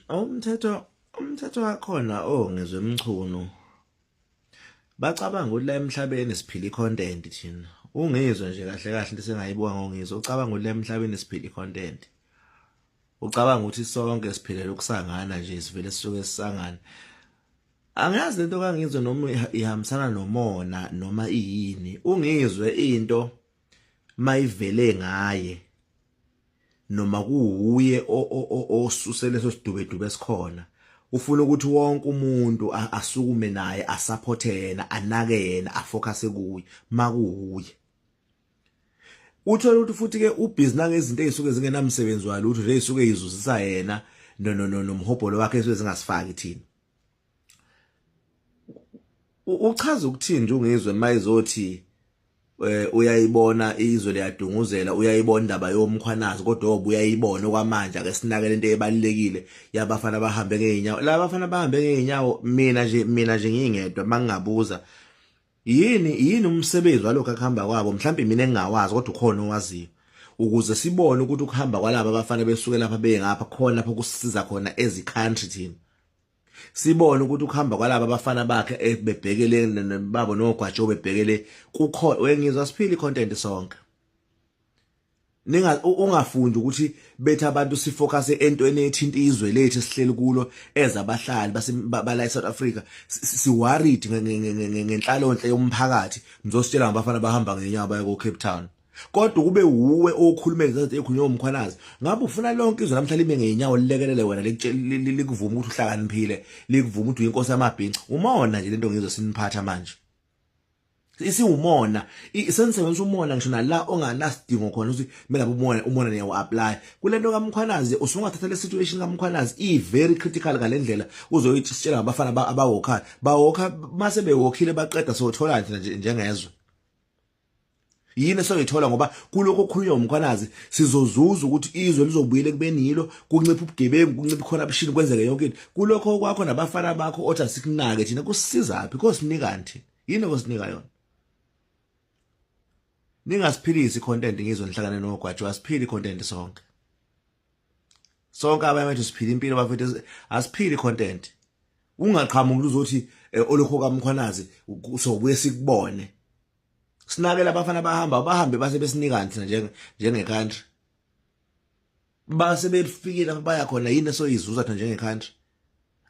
Umthetho wakhona ongizwe Mchunu bacabanga ukuthi la emhlabeni siphila i-content thina. Ungizwe nje kahle kahle into esengayibuka ngongizwe ucabanga ukuthi la emhlabeni siphila i-content. Ucabanga ukuthi sonke siphilela ukusangana nje sivele sisuke sisangana. Angazi lento kangizwe noma ihambisana nomona noma iyini. Ungizwe into mayivele ngaye noma kuwuye osuse leso sidubedube esikhona ufuna ukuthi wonke umuntu asukume naye asupporte yena anake yena afocus kuye makuwuye. Uthola ukuthi futhi ke ubhizi nangezinto ezisuke zingenamsebenzi walutho nje ezisuke izuzisa yena no no nomhobholo wakhe esuke zingasifaki thina. Uchaza ukuthini nje ungizwe mayizothi uyayibona izwe liyadunguzela, uyayibona indaba yomkhwanazi, kodwa obe uyayibona okwamanje ake sinakele into ebalulekile yabafana abahambe ngeenyawo. Laba bafana abahambe ngeenyawo mina nje ngingedwa mangingabuza yini umsebenzi walokho akuhamba kwabo, mhlawumbe mina engingawazi kodwa ukhona owaziyo, ukuze sibone ukuthi ukuhamba kwalaba abafana besuke lapha bengapha khona lapho kusisiza khona as country thina. Sibone ukuthi ukuhamba kwalaba abafana bakhe bebhekele babo nogwajo bebhekele kukhona wengizwa siphila icontent sonke. Ninga ungafundi ukuthi bethi abantu sifocus entweni ethinta izwe lethu esihleli kulo ezabahlali bala eSouth Africa, si worried ngenhlalonhle yomphakathi, nizositshela ngabafana bahamba ngenyawo baya ko Cape Town. Kodwa kube wuwe okhuluma izinto ezikhulunywa umkhwanazi, ngabe ufuna lonke izwe namhla lime ngeenyawo lilekelele wena, likuvuma ukuthi uhlakaniphile, likuvuma ukuthi uyinkosi yamabhinca. Umona nje lento ngizwe siniphatha manje isiwumona, senisebenzisa umona ngisho nala onganasidingo khona ukuthi kumele umona umona niyawu apply kulento kaMkhwanazi. Usungathatha le situation kaMkhwanazi i very critical ngalendlela uzoyitshelwa ngabafana abawokhayo bawokha, mase bewokhile baqeda sothola nje njengezwe yini esoyithola? Ngoba kulokho okukhulunywa umkhwanazi sizozuza ukuthi izwe lizobuyela ekubeni yilo, kuncipha ubugebengu, kuncipha corruption, kwenzeke yonke into. Kulokho kwakho nabafana bakho othi asikunake thina, kusisizaphi? Kosinikani thina? Yini okosinika yona? Ningasiphilisi content ngizwe nihlangane nogwajo, asiphili content sonke. Sonke abanye bethu siphila impilo bafethu, asiphili content. Ungaqhamuki uzothi olokho kaMkhwanazi sobuye sikubone. Sinakela abafana bahamba bahambe base besinikani thina njenge country? Base befikile lapho baya khona, yini esoyizuza thina njenge country?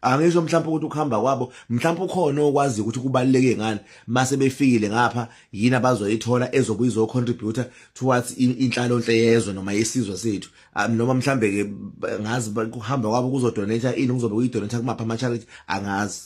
Angisho mhlawumbe ukuthi ukuhamba kwabo mhlawumbe ukhona okwazi ukuthi kubaluleke ngani mase befikile ngapha, yini abazoyithola ezobuye izocontribute towards inhlalonhle yezwe noma yesizwe sethu, noma mhlambe ke ngazi kuhamba kwabo kuzodonate ini, kuzobe kuyidonate kumapha ama charity, angazi.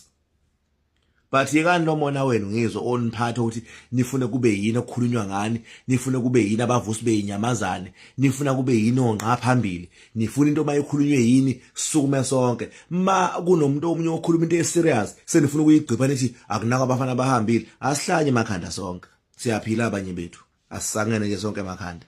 But yekani lo mona wenu ngizwe oniphatha ukuthi nifune kube yini okukhulunywa ngani, nifune kube yini abavusi beyinyamazane, nifuna kube yini ongqa phambili, nifuna into mayikhulunywe yini sukume sonke. Ma kunomuntu omunye okhuluma into eserious senifuna ukuyigqipha nithi akunako abafana abahambile. Asihlanye emakhanda sonke, siyaphila abanye bethu, asisangene nje sonke emakhanda.